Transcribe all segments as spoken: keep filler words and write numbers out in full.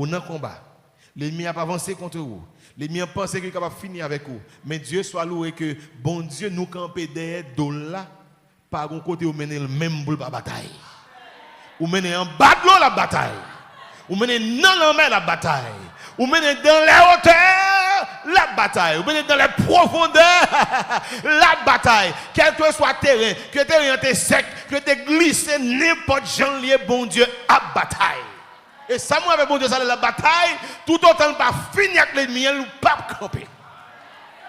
Ou nan konba. Lènmi ap avanse kont ou. Lènmi an panse ke li kapab fini avèk ou. Men Dye swa louwe ke Bondye nou kanpe dèyè do l la, pa gon kote ou mennen l menm pou l pa batay. Ou mennen anba dlo, l ap batay. Ou mennen nan lanmè, l ap batay. Ou mennen dans les hauteurs, l ap batay. Ou mennen dans les profondeurs, l ap batay. Kèlkeswa teren, ke teren an te sèk, ke te glise, nenpòt jan l ye, Bondye ap batay. E sa m wè avèk Bondye sa, lè l ap batay, toutotan l pa fini ak lènmi an, l p ap kanpe.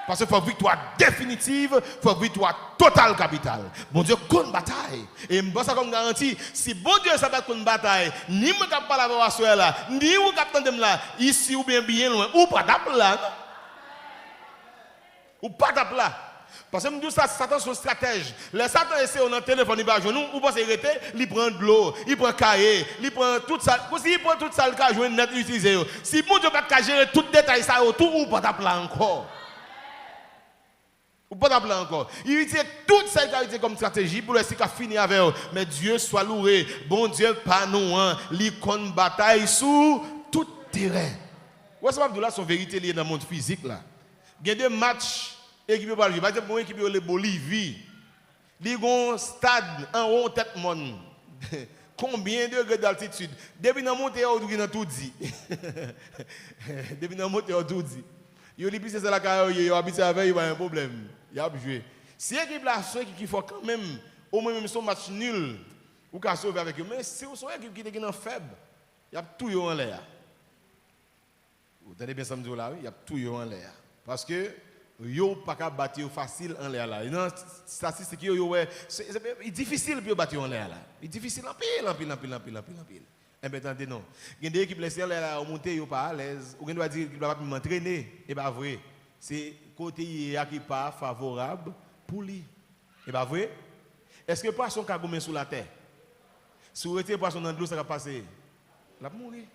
Paske fòk viktwa definitiv, fòk viktwa total kapital. Bondye konn batay. E m pran sa kòm garanti, si Bondye sa pa t konn batay, ni mwen k ap pale avè w aswè a la, ni ou k ap tande m la, isi oubyen byen lwen, ou pa t ap la, non. Ou pa t ap la. Paske m di w sa, Satan se yon estratèj. Lè Satan eseye w nan telefòn, li pa jwenn ou, ou panse li rete, li pran dlo, li pran kaye, li pran tout sa, kòmsi li pran tout sa l ka jwenn nèt, li itilize yo. Si Bondye pa t ka jere tout detay sa yo tou, ou pa t ap la ankò. Ou pa t ap la ankò. Li itilize tout sa li ka itilize kòm estrateji pou l wè si l ka fini avè w. Men Dye swa louwe, Bondye pa nou an, li konn batay sou tout teren. Ou wè sa m ap di w la, se yon verite li ye nan mond fizik la. Gen de match ekip yo pral jwe. Pa egzanp, gen yon ekip yo rele Bolivi. Li gen yon stad anwo yon tèt mòn. Konbyen degre d'altitid? Depi nan monte a, ou gen nan toudi. Depi nan monte a, ou toudi. Yo, li plis se lakay yo ye, yo abitye avè l, yo pa gen pwoblèm. Y ap jwe. Si ekip la se yon ekip ki fò kanmenm, omwen menm se yon match nil, ou ka sove avèk yo. Men si w se yon ekip ki te gen nan fèb, y ap touye w anlè a. Ou tande byen sa m di w la, wi, y ap touye w anlè a. Paske yo pa ka bat yo fasil anlè a la. Nan estatistik yo, yo wè, se, se, li difisil pou yo bat yo anlè a la. Li difisil anpil, anpil, anpil, anpil, anpil, anpil. Enben, tande non. Gen de ekip, lè se anlè a la yo monte, yo pa alèz. Ou gen dwa di ekip la pa t menm antrene. E pa vre. Se kote li ye a ki pa favorab pou li. E pa vre? Èske pwason ka goumen sou latè? Si w retire pwason nan dlo, sa k ap pase? L ap mouri.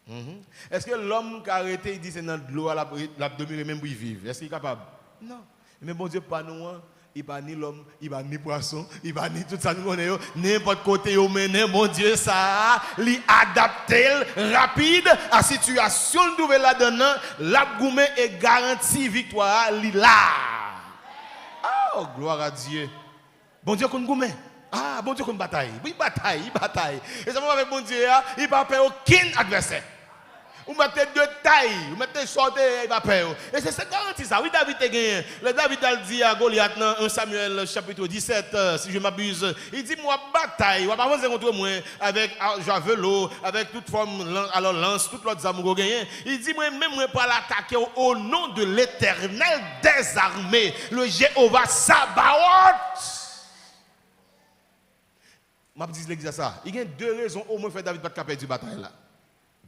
Mhm. Èske lòm ka rete, li di se nan dlo a l ap re-, l ap demire menm pou l viv? Èske li kapab? Non. Men Bondye pa nou an, li pa ni lòm, li pa ni pwason, li pa ni tout sa nou konnen yo. Nenpòt kote yo mennen Bondye sa a, li adapte l rapid a sitiyasyon l twouve l ladan l nan, l ap goumen e garanti viktwa a, li la. Oh, gloire à Dieu. Bondye konn goumen. Ah, Bondye konn batay. Wi, batay, li batay. E sa m avèk Bondye a, li pa pè okenn advèsè. Ou mèt te de tay, ou mèt te sa w te ye, li pa pè yo. E se, se garanti sa, wi, David te genyen. Lè David al di a Golyat nan en Samyèl chapit disèt, euh, si je m'abuse, li di, "M w ap batay, w ap avanse kont mwen avèk a-, javelo, avèk tout fòm lan-, alò lans, tout lòt zam ou genyen." Li di, "Mwen menm, mwen pral atake w au nom de l'Éternel des armées, le Jéhovah Sabaoth." M ap di legliz la sa, li gen de rezon omwen fè David pa t ka pèdi batay la.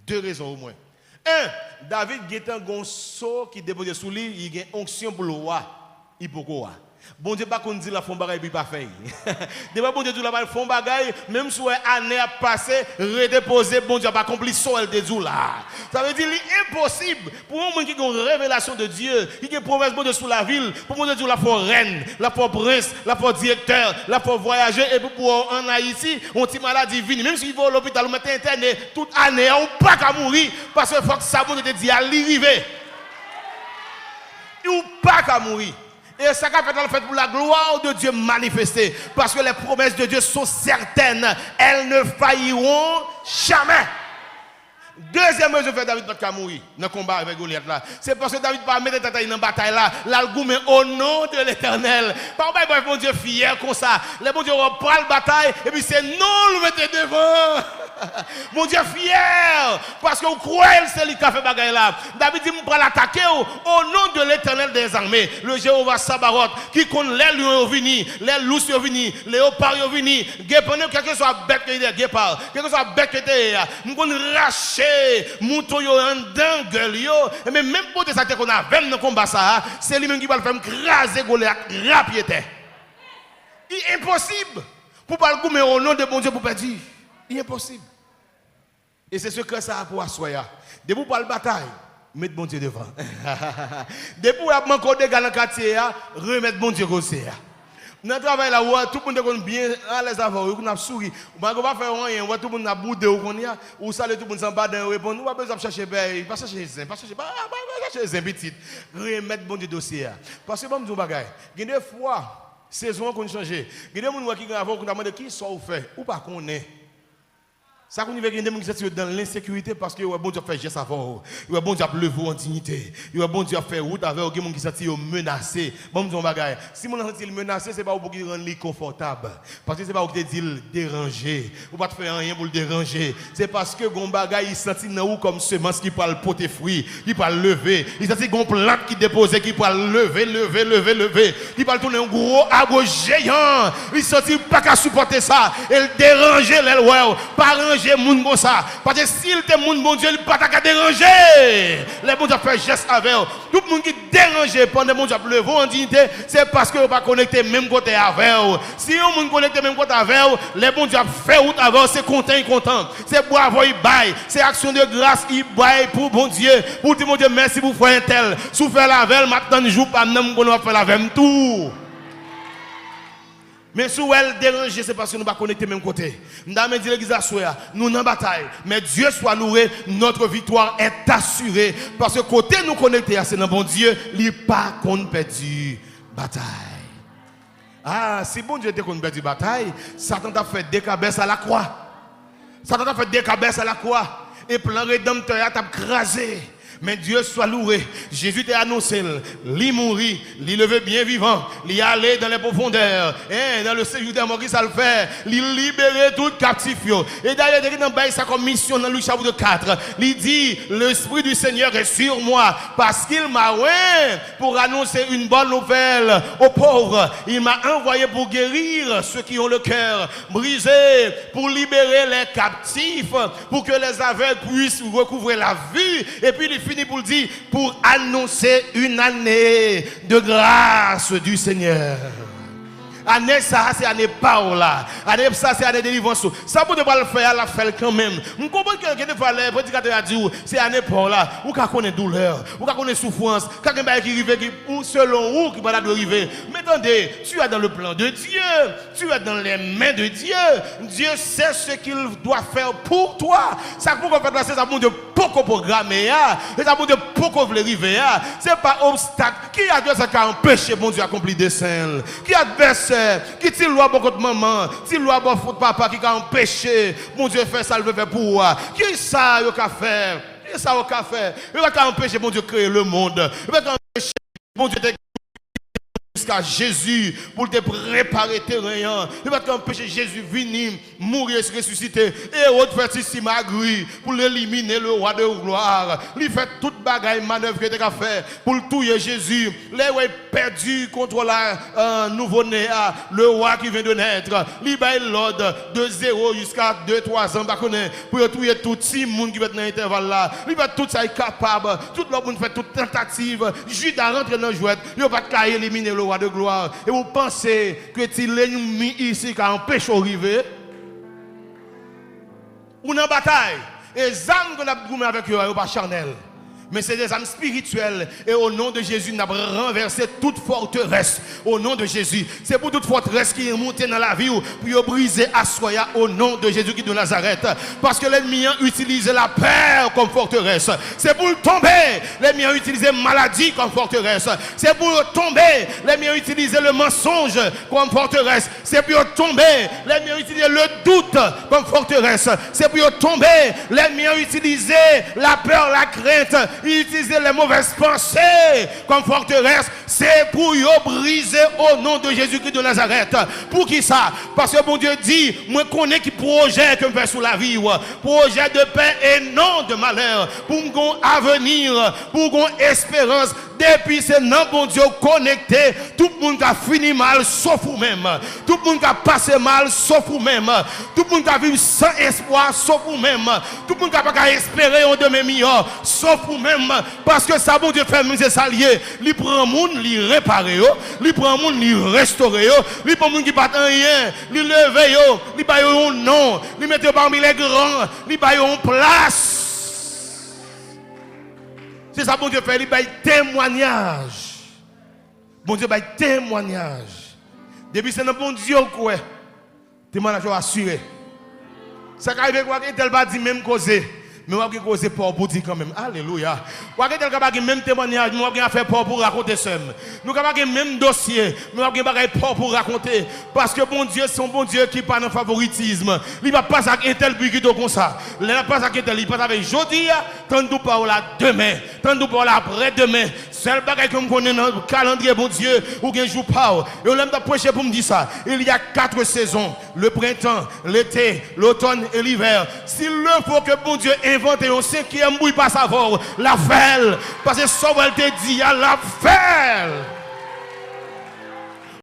De rezon omwen. En, David gentan gen yon so ki depoze sou li, li gen onksyon pou l wa, li poko wa. Bondye pa konn di l ap fè yon bagay epi l pa fè l. Depi Bondye di w l ap al fè yon bagay, menm si w wè ane ap pase, rete poze, Bondye ap akonpli sa w wè l te di w la. Sa vle di li enposib pou yon moun ki gen yon revelasyon de Dye, ki gen pwomès Bondye sou lavi l, pou Bondye di w l ap fè w rèn, l ap fè w prens, l ap fè w direktè, l ap fè w vwayaje, epi pou w an Ayiti, yon ti maladi vini. Menm si w voye w lopital, ou mèt entène tout ane a, ou pa ka mouri, paske fòk sa Bondye te di a, li rive. Ou pa ka mouri. E sa k ap fèt la, l fèt pou la gloire de Dieu manifestée. Parce que les promesses de Dieu sont certaines. Elles ne failliront jamais. Dezyèm rezon fè David pa t ka mouri nan konba avèk Golyat la, se paske David pa mete tèt a li nan batay la, l al goumen au nom de l'Éternel. Pa yon bagay pou Bondye fyè konsa. Lè Bondye wè w pral batay, epi se non l ou mete devan. Bondye fyè, paske w kwè l se li k ka fè bagay la. David di, "M pral atake w au nom de l'Éternel des armées, le Jéhovah Sabaoth, ki konn lè lyon yo vini, lè lous yo vini, leyopa yo vini, gepann yo, kèlkeswa bèt ke te ye, gepa, kèlkeswa bèt ke te ye a. M konn rache mouton yo anndan gèl yo." Enben, menm Bondye sa te konn avè m nan konba sa a, se li menm ki pral fè m kraze Golyat rapyetè. Li enposib pou w pral goumen au nom de Bondye pou w pèdi. Li enposib. E se sekrè sa a pou aswè a. Depi w pral batay, met Bondye devan. Depi w ap manke w dega nan katye a, remèt Bondye koze a. Nan travay la, ou wè tout moun te konn byen alèz avè w, yo konn ap souri. Malgre w pa fè yo anyen, ou wè tout moun ap boude w kounye a, ou salye tout moun san pa dan yo reponn, ou pa bezwen ap chache bèy, pa chache zen, pa chache, pa, pa, pa chache zen pitit. Remèt Bondye dosye a. Paske ban m di w yon bagay, gen de fwa, sezon an konn chanje. Gen de moun wè ki gen avè w, konn ap mande, "Kisa w fè?" Ou pa konnen. Sa konn rive gen de moun ki santi yo dan lensekirite paske yo wè Bondye ap fè jès avè w. Yo wè Bondye ap leve w an diyite. Yo wè Bondye ap fè wout avè w. Gen moun ki santi yo menase. Ban m di w yon bagay. Si moun nan santi l menase, se pa ou pou ki rann li konfòtab. Paske se pa ou ki te di l deranje. Ou pa t fè anyen pou l deranje. Se paske gon bagay li santi nan ou kòm semans ki pral pote fwi, ki pral leve. Li santi gon plant ki depoze, ki pral leve, leve, leve, leve. Li pral tounen yon gwo ab jeyan. Li santi li pa ka sipòte sa. E l deranje lè l wè w. Pa ranje moun konsa. Paske si l te moun Bondye, li pa ta ka deranje. Lè Bondye ap fè jès avè w. Tout moun ki deranje pandan Bondye ap leve w an diyite, se paske yo pa konekte menm kote avè w. Si yon moun konekte menm kote avè w, lè Bondye ap fè wout avè w, se kontan li kontan. Se bwavo li bay. Se aksyon de gras li bay pou Bondye. Pou l di Bondye mèsi pou frè entèl. Si w fè l avè l, m ap tann jou pa m nan, m konnen w ap fè l avè m tou. Men si w wè l deranje, se paske nou pa konekte menm kote. M ta renmen di legliz aswè a, nou nan batay. Mais Dieu soit loué, notre victoire est assurée. Paske kote nou konekte a, se nan Bondye, li pa konn pèdi batay. Ah, si Bondye te konn pèdi batay, Satan t ap fè dekabès alakwa. Satan t ap fè dekabès alakwa. E plan redanmtè a t ap kraze. Men Dye swa louwe, Jezi te anonse l, li mouri, li leve byen vivan, li ale dans les profondeurs, hein, dans le séjour des morts, ki sa l fè? Li libere tout kaptif yo. E dayè, te gentan bay sa kòm misyon nan Lik chapit kat. Li di, L'Esprit du Seigneur est sur moi, parce qu'il m'a oint pour annoncer une bonne nouvelle aux pauvres. Il m'a envoyé pour guérir ceux qui ont le cœur brisé, pour libérer les captifs, pour que les aveugles puissent recouvrer la vue. Epi li fini pou l di, pour annoncer une année de grâce du Seigneur. Ane sa a, se ane pa w la. Ane sa a, se ane delivrans ou. Sa Bondye pral fè a, l ap fè l kanmenm. M konprann ke gen de fwa lè predikatè a di w, se ane pa w la. Ou ka konnen doulè, ou ka konnen soufrans, ka gen bagay ki rive ki, ou, selon ou, ki pa ta dwe rive. Men tande, tu es dans le plan de Dieu. Tu es dans les mains de Dieu. Dieu sait ce qu'il doit faire pour toi. Sa k poko fèt la, se sa Bondye poko pwograme a. Se sa Bondye poko vle rive a. Se pa obstak. Ki advèsè ka anpeche Bondye akonpli desen l? Ki advèsè? Ki ti lwa bò kot manman, ti lwa bò kot papa ki ka anpeche Bondye fè sa l vle fè pou ou a? Ki sa yo ka fè? Ki sa yo ka fè? Yo pa ka anpeche Bondye kreye lemonn. Yo pa ka anpeche Bondye te jiska Jezi pou l te prepare teren an. Li pa t ka anpeche Jezi vini, mouri e resisite. Ewòd fè ti simagri pou l elimine le roi de gloire. Li fè tout bagay, manèv ke te ka fè pou l touye Jezi. Lè yo pèdi kontwòl a, euh, nouvo ne a, le roi qui vient de naître, li bay lòd de zewo jiska de, twa zan, pa konnen, pou yo touye tout timoun ki fèt nan entèval la. Li fè tout sa li kapab. Tout lòt moun fè tout tantativ. Jida rantre nan jwèt. Yo pa t ka elimine le roi de gloire. E ou panse ke ti lennmi isi ka anpeche w rive? Ou nan batay. E zam ke n ap goumen avèk yo a, yo pa chanèl. Men se de zam espirityèl. E o non de Jezi, n ap ranvèse tout fòterès. O non de Jezi. Se pou tout fòterès ki monte nan lavi w, pou yo brize aswè a, o non de Jezi ki de Nazarèt. Paske lènmi an itilize lapè kòm fòterès. Se pou l tonbe. Lènmi an itilize maladi kòm fòterès. Se pou l tonbe. Lènmi an itilize le mansonj kòm fòterès. Se pou yo tonbe. Lènmi an itilize le dout kòm fòterès. Se pou yo tonbe. Lènmi an itilize la peur, la crainte. Li itilize les mauvaises pensées kòm fòterès. Se pou yo brize o non de Jezikri de Nazarèt. Poukisa? Paske Bondye di, mwen konnen ki pwojè ke m fè sou lavi w. Pwojè de pè e non de malè. Pou m gon avni, pou w gon esperans. Depi se nan Bondye w konekte, tout moun ka fini mal, sof ou menm. Tout moun ka pase mal, sof ou menm. Tout moun ka viv san espwa, sof ou menm. Tout moun ka pa ka espere yon demen miyò, sof ou menm. Paske sa Bondye fè menm, se sa l ye. Li pran moun, li repare yo. Li pran moun, li restore yo. Li pran moun ki pa t anyen, li leve yo. Li ba yo yon non. Li mete yo pami lè gran. Li ba yo yon plas. Se sa Bondye fè, li bay temwanyaj. Bondye bay temwanyaj. Depi se nan Bondye w kwè, temwayaj ou asire. Sa ka rive w ak entèl pa di menm koze, men w ap gen koze pa w pou di kanmenm. Alelouya. W ak entèl ka pa gen menm temwayaj, men w ap gen afè pa w pou rakonte, sè m. Nou ka pa gen menm dosye, men w ap gen bagay pa w pou rakonte. Paske Bondye se yon Bondye ki pa nan favoritism. Li pa pase ak entèl pou kite w konsa. Lè l ap pase ak entèl, li pase avèk jodi a, tann tou pa w la demen, tann tou pa w la aprè demen. Sèl bagay ke m konnen nan kalandriye Bondye, ou gen jou pa w. E lè m t ap preche pou m di sa, il y a quatre saisons, le printemps, l'été, l'automne et l'hiver. S'il le faut que Bondye envante yon senkyèm pou l pase avè w, l ap fè l. Paske sa w wè l te di a, l ap fè l.